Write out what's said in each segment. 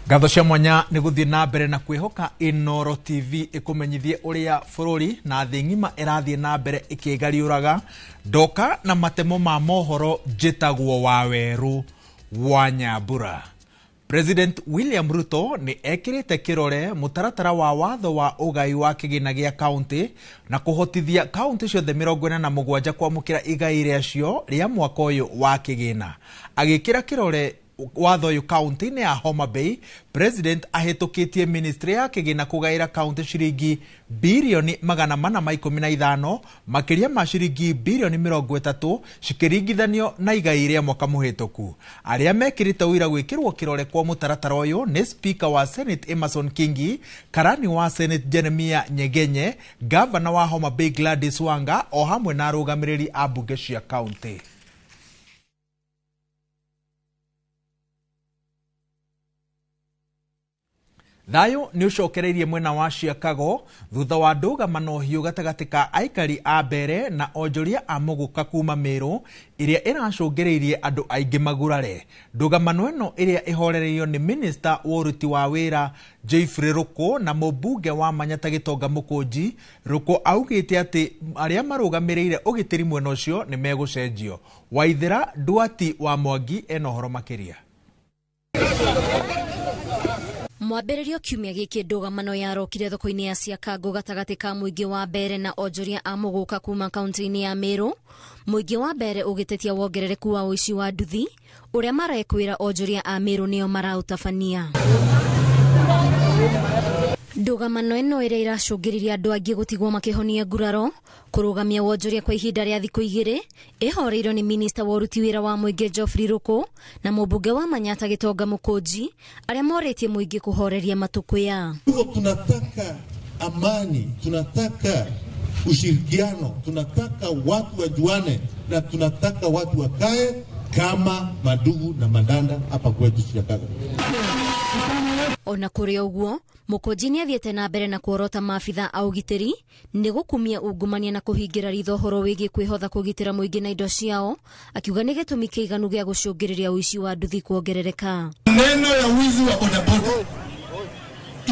Ngatho cia mwanya nĩ gũthiĩ na mbere na kwĩhoka Inooro TV ĩkũmenyithie ũrĩa bũrũri na thĩ ng'ima ĩrathiĩ na mbere ĩkĩgariũraga. Ndoka na matemo ma mohoro, njĩtagwo Wawerũ wa Nyambura. President William Ruto nĩ ekĩrĩte kĩrore mũtaratara wa watho wa ũgai wa kĩgĩna gĩa kaunti na kũhotithia kaunti ciothe 47 kwamũkĩra igai rĩacio rĩa mwaka ũyũ wa kĩgĩna. Agĩkĩra kĩrore watho ũyũ kaunti-inĩ ya Homa Bay, President ahĩtũkĩtie ministry ya kĩgĩna kũgaĩra kaunti ciringi birioni 415, makĩria ma ciringi birioni 30 cikĩringithanio na igai rĩa mwaka mũhĩtũku. Arĩa mekĩrĩte ũira gwĩkĩrwo kĩrore kwa mũtaratara ũyũ nĩ Speaker wa Senate Emerson Kingi, karani wa Senate Jeremiah Nyegenye, Governor wa Homa Bay Gladys Wanga o hamwe na arũgamĩrĩri a mbunge cia kaunti. Thayũ nĩ ũcokereirie mwena wa Chicago thutha wa ndũgamano hiũ gatagatĩ ka aikari a mbere na onjoria a mũgũka kuma Meru ĩrĩa ĩracũngĩrĩirie andũ aingĩ magurare. Ndũgamano ĩno ĩrĩa ĩhorereirio nĩ Minister wa ũruti wa wĩra Geoffrey Ruku na mũmbunge wa Manyata Gĩtonga Mũkũnji. Ruku augĩte atĩ arĩa marũgamĩrĩire ũgitĩri mwena ũcio nĩ megũcenjio. Waithera Nduati wa Mwangi ena ũhoro makĩria. Mwambĩrĩrio kiumia gĩkĩ ndũgamano yarokire thoko-inĩ ya Siakango gatagatĩ ka mũingĩ wa mbere na onjoria a mũgũka kuma kaunti-inĩ ya Meru. Mũingĩ wa mbere ũgĩtetia wongerereku wa ũici wa nduthi ũrĩa marekwĩra onjoria a Meru nĩo maraũtabania. Ndũgamano ĩno ĩrĩa ĩracũngĩrĩria andũ aingĩ gũtigwo makĩhonia nguraro kũrũgamia wonjoria kwa ihinda rĩa thikũ igĩrĩ ĩhoreirwo nĩ minista wa ũruti wĩra wa mũingĩ Geoffrey Ruku na mũmbunge wa Manyata Gĩtonga Mũkũnji arĩa morĩtie mũingĩ kũhoreria matũkũya. Hivyo tunataka amani, tunataka ushirikiano, tunataka watu wajuane na tunataka watu wakae kama madugu na mandanda hapa kwetu Chicago. Ona kũrĩ ũguo, Mũkũnji nĩ athiĩte na mbere na kuorota maabitha a ũgitĩri nĩ gũkumia ungumania na kũhingĩra ritho ũhoro wĩgiĩ kwĩhotha kũgitĩra mũingĩ na indo ciao, akiuga nĩ gĩtũmi kĩiganu gĩa gũcũngĩrĩria ũici wa nduthi kuongerereka. Neno ya wizi wa bodaboda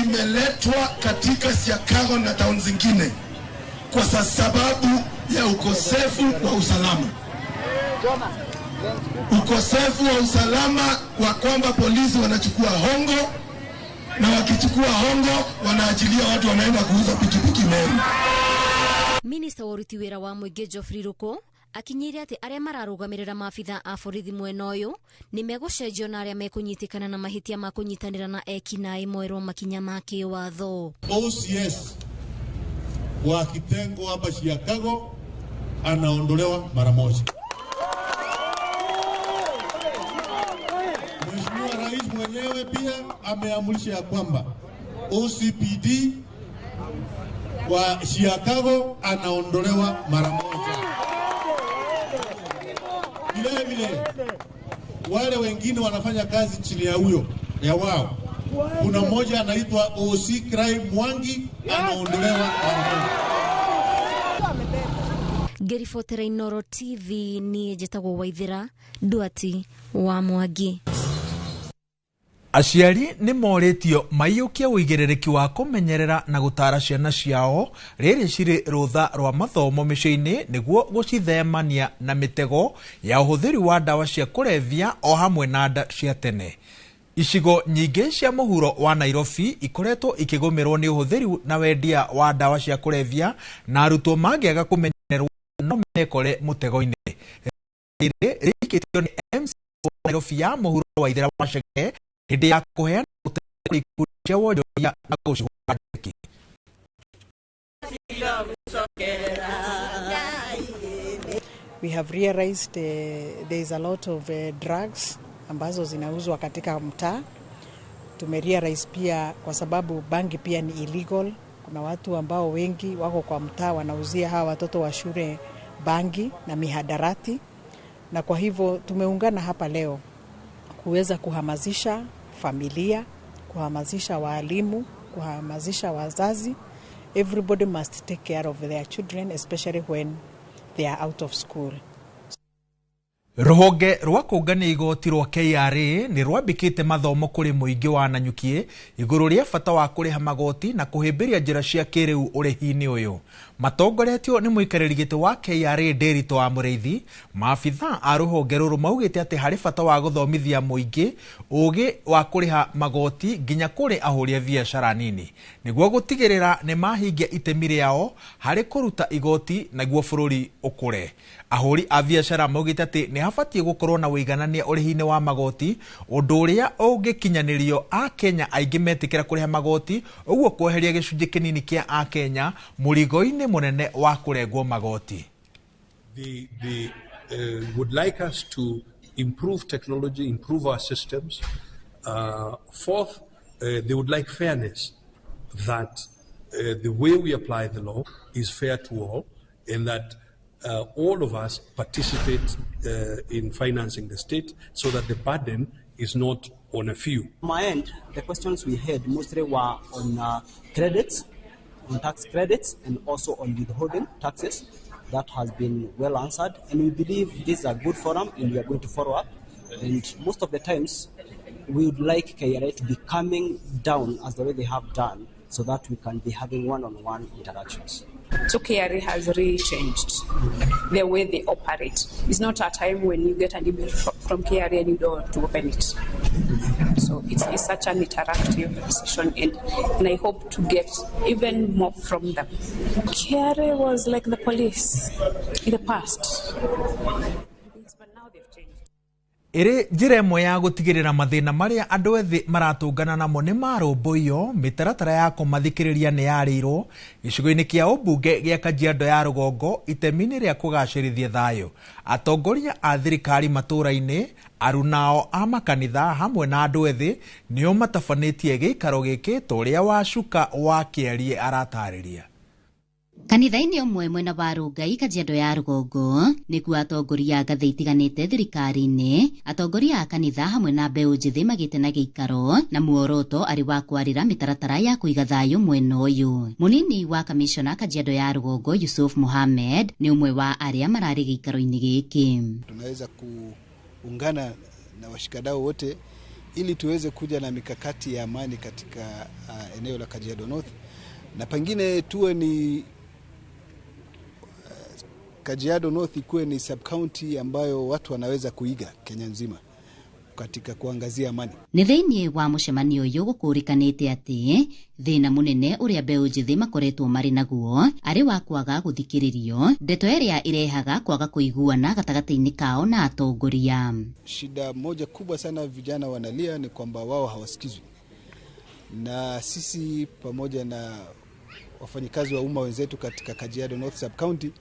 imeletwa katika Siakago na town zingine kwa sababu ya ukosefu wa usalama. Ukosefu wa usalama wa kwamba polisi wanachukua hongo, na wakichukua hongo wanaachilia watu wanaenda kuuza pikipiki Meru. Minista wa ũruti wĩra wa mũingĩ Geoffrey Ruku akinyĩire atĩ arĩa mararũgamĩrĩra maabitha a borithi mwena ũyũ nĩ megũcenjio na arĩa mekũnyitĩkana na mahĩtia ma kũnyitanĩra na ekinaĩ moerwo makinya ma kĩwatho. OCS wa kitengo hapa Chicago anaondolewa mara moja. Mheshimiwa Rais mwenyewe pia ameamrisha ya kwamba OCPD wa Chicago anaondolewa mara moja. Vile vile wale wengine wanafanya kazi chini ya huyo ya wao, kuna mmoja anaitwa OC Crime Mwangi anaondolewa mara moja. Ngĩribotera Inooro TV niĩ njĩtagwo Waithera Nduati wa Mwangi. Aciari nĩ morĩtio maiyũkie ũigĩrĩrĩki wa kũmenyerera na gũtara ciana ciao rĩrĩ cirĩ rũtha rwa mathomo mĩciĩ-inĩ nĩguo gũcithemania na mĩtego ya ũhũthĩri wa ndawa cia kũrebia o hamwe na nda cia tene. Icigo nyingĩ cia mũhuro wa Nairobi ikoretwo ikĩgũmĩrwo nĩ ũhũthĩri na wendia wa ndawa cia kũrebia na arutwo mangĩaga kũmenyererwo no mekore mũtego-inĩ. Rĩrĩ rĩikĩtio nĩ MC wa Nairobi ya mũhuro Waithera wa Chege hĩndĩ ya kũheana ũteithio kũrĩ ikundi cia wonjoria na gũcihũra njeki. We have realized there is a lot of drugs ambazo zinauzwa katika mtaa. Tumerealize pia kwa sababu bangi pia ni illegal. Kuna watu ambao wengi wako kwa mtaa wanauzia hawa watoto wa shule bangi na mihadarati. Na kwa hivyo tumeungana hapa leo kuweza kuhamasisha familia, kuhamasisha walimu, kuhamasisha wazazi. Everybody must take care of their children, especially when they are out of school. Rũhonge rwa kũngania igoti rwa KRA nĩ rwambĩkĩte mathomo kũrĩ mũingĩ wa Nanyuki igũrũ rĩa bata wa kũrĩha magoti na kũhĩmbĩria njĩra cia kĩrĩu ũrĩhi-inĩ ũyũ. Matongoretio nĩ mũikarĩri gĩtĩ wa KRA Nderitu wa Mũrĩithi, maabitha a rũhonge rũrũ maugĩte atĩ harĩ bata wa gũthomithia mũingĩ ũgĩ wa kũrĩha magoti nginya kũrĩ ahũri a biacara nini nĩguo gũtigĩrĩra nĩ mahingia itemi rĩao harĩ kũruta igoti naguo bũrũri ũkũre. Ahũri a biacara maugĩte atĩ nĩ habatiĩ gũkorwo na ũiganania ũrĩhi-inĩ wa magoti, ũndũ ũrĩa ũngĩkinyanĩrio Akenya aingĩ metĩkĩra kũrĩha magoti, ũguo kweheria gĩcunjĩ kĩnini kĩa Akenya mũrigo-inĩ mũnene wa kũrengwo magoti. They would like us to improve technology, improve our systems. Fourth, they would like fairness, that the way we apply the law is fair to all, and that all of us participate in financing the state so that the burden is not on a few. On my end, the questions we had mostly were on credits, on tax credits, and also on withholding taxes. That has been well answered, and we believe this is a good forum, and we are going to follow up. And most of the times, we would like KRA to be coming down as the way they have done, so that we can be having one-on-one interactions. So KRA has really changed the way they operate. It's not a time when you get an email from KRA and you don't want to open it. So it's such an interactive session, and I hope to get even more from them. KRA was like the police in the past. Yes, but now they've changed. Ĩrĩ njĩra ĩmwe ya gũtigĩrĩra mathĩna marĩa andũ ethĩ maratũngana namo nĩ marũmbũiyo, mĩtaratara ya kũmathikĩrĩria nĩ yarĩirwo gĩcigo-inĩ kĩa ũmbunge gĩa Kajiado ya rũgongo itemi-inĩ rĩa kũgacĩrithia thayũ. Atongoria a thirikari matũũra-inĩ, arunao a makanitha hamwe na andũ ethĩ nĩo matabanĩtie gĩikaro gĩkĩ ta ũrĩa Wacuka wa Kĩarie aratarĩria. Kanitha-inĩ ũmwe mwena wa Rongai Kajiado ya rũgongo nĩkuo atongoria a ngathĩ itiganĩte thirikari-inĩ, atongoria a kanitha hamwe na mbeũ njĩthĩ magĩte na gĩikaro na muoroto arĩ wa kwarĩra mĩtaratara ya kũiga thayũ mwena ũyũ. Mũnini wa kamishona Kajiado ya rũgongo Yusuf Mohamed nĩ ũmwe wa arĩa mararĩ gĩikaro-inĩ gĩkĩ. Tunaweza kuungana na washikadau wote ili tuweze kuja na mikakati ya amani katika eneo la Kajiado North, na pengine tuwe ni Kajiado North ikuwe ni sub-county ambayo watu wanaweza kuiga Kenya nzima katika kuangazia amani. Nĩ thĩinĩ wa mũcemanio ũyũ gũkũrĩkanĩte atĩ thĩna mũnene ũrĩa mbeũ njĩthĩ makoretwo marĩ naguo arĩ wa kwaga gũthikĩrĩrio, ndeto ĩrĩa ĩrehaga kwaga kũiguana gatagatĩ-inĩ kao na atongoria. Shida moja kubwa sana vijana wanalia ni kwamba wao hawasikizwi, na sisi pamoja na wafanyikazi wa umma wenzetu katika Kajiado North Sub-County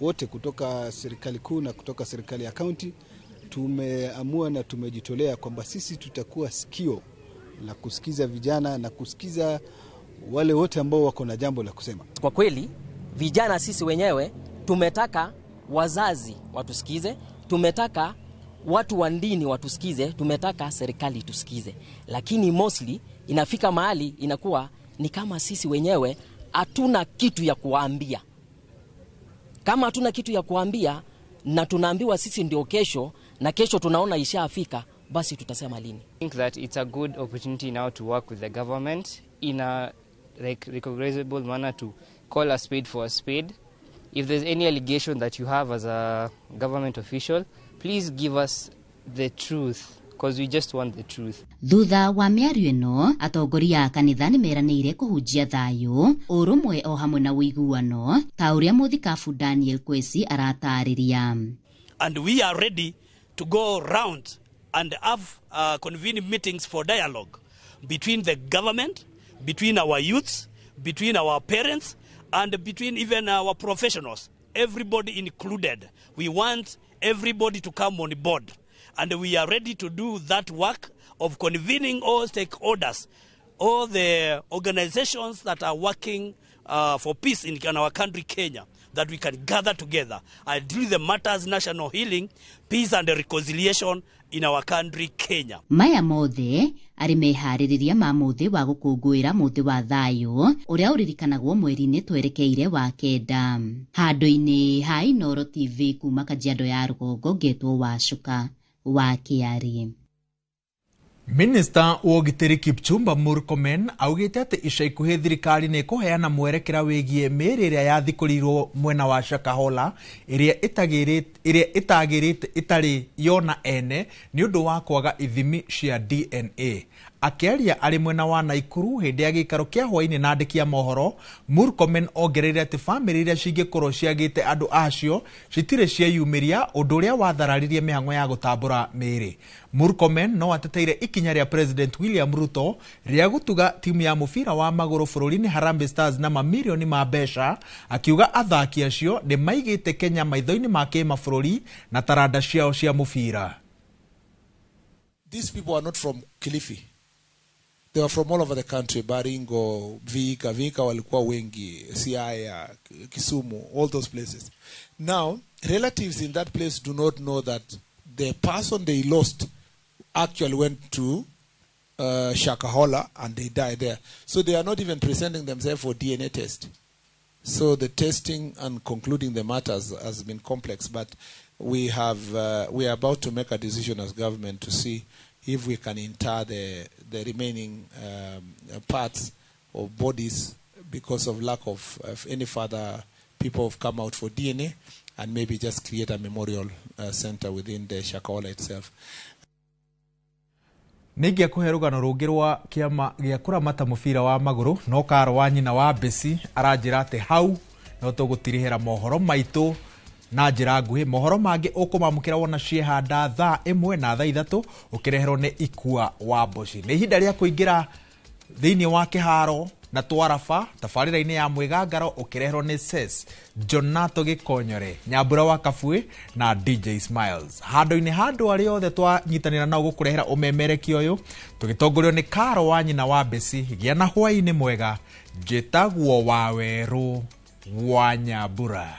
wote kutoka serikali kuu na kutoka serikali ya county tumeamua na tumejitolea kwamba sisi tutakuwa sikio la kusikiza vijana na kusikiza wale wote ambao wako na jambo la kusema. Kwa kweli vijana sisi wenyewe tumetaka wazazi watusikize, tumetaka watu wa dini watusikize, tumetaka serikali tusikize. Lakini mostly inafika mahali inakuwa ni kama sisi wenyewe hatuna kitu ya kuambia. Kama hatuna kitu ya kuambia na tunaambiwa sisi ndio kesho na kesho tunaona ishafika, basi tutasema lini? I think that it's a good opportunity now to work with the government in a recognizable manner to call a spade for a spade. If there's any allegation that you have as a government official, please give us the truth, because we just want the truth. Thutha wa mĩario ĩno, atongoria a kanitha nĩ meranĩire kũhunjia thayũ, ũrũmwe o hamwe na ũiguano, ta ũrĩa mũthikabu Daniel Kwesi aratarĩria. And we are ready to go round and have convene meetings for dialogue between the government, between our youths, between our parents, and between even our professionals, everybody included. We want everybody to come on board, and we are ready to do that work of convening all stakeholders, all the organizations that are working for peace in our country, Kenya, that we can gather together and do the matters national healing, peace and reconciliation in our country, Kenya. Maya mothe arĩ meharĩrĩria ma mũthĩ wa gũkũngũĩra mũthĩ wa thayũ ũrĩa ũririkanagwo mweri-inĩ twerekeire wa kenda. Handũ-inĩ ha Inooro TV kuma Kajiado ya rũgongo ngetwo Wacuka wa Kĩarĩ. Minista wa ũgitĩri Kipchumba Murkomen augĩte atĩ ica ikuhĩ thirikari nĩ ĩkũheana mwerekera wĩgiĩ mĩĩrĩ ĩrĩa yathikũrirwo mwena wa Shakahola ĩrĩa ĩtagĩrĩte ĩtarĩ yona ene nĩ ũndũ wa kwaga ithimi cia DNA. Akĩaria arĩ mwena wa Naikuru hĩndĩ ya gĩikaro kĩa hwaĩ-inĩ na andĩki a mohoro, Murkomen ongereire atĩ bamĩrĩ iria cingĩkorwo ciagĩte andũ acio citirĩ cieyumĩria, ũndũ ũrĩa wathararirie mĩhang'o ya gũtambũra mĩĩrĩ. Murkomen no ateteire ikinya rĩa President William Ruto rĩa gũtuga timu ya mũbira wa magũrũ bũrũri-inĩ Harambee Stars na mamirioni ma mbeca, akiuga athaki acio nĩ maigĩte Kenya maitho-inĩ ma kĩmabũrũri na taranda ciao cia mũbira. These people are not from Kilifi. They were from all over the country, Baringo, Vihiga, Vihiga walikuwa wengi, Siaya, Kisumu, all those places. Now, relatives in that place do not know that the person they lost actually went to Shakahola and they died there. So they are not even presenting themselves for DNA test. So the testing and concluding the matters has been complex, but we are about to make a decision as government to see if we can inter the remaining parts of bodies because of lack of any further people have come out for DNA, and maybe just create a memorial center within the Shakahola itself. Nĩngĩa kũhe rũgano rũngĩ rwa kĩama gĩa kũramata mũbira wa magũrũ no Karo wa nyina wa Besi aranjĩra atĩ hau no tũgũtirihĩra mohoro maitũ na njĩra nguhĩ. Mohoro mangĩ ũkũmamũkĩra wona ciehanda thaa 1 na thaa 3 ũkĩreherwo nĩ Ikua wa Mboci. Nĩ ihinda rĩa kũingĩra thĩinĩ wa kĩharo na twaraba tabarĩra-inĩ ya mwĩgangaro ũkĩreherwo nĩ Ses Jonato Gĩkonyore, Nyambura wa Kabui na DJ Smiles. Handũ-inĩ handũ arĩa othe twanyitanĩra nao gũkũrehera ũmemerekia ũyũ tũgĩtongorio nĩ Karo wa nyina wa Besi. Gĩa na hwaĩ-inĩ mwega. Njĩtagwo Wawerũ wa Nyambura.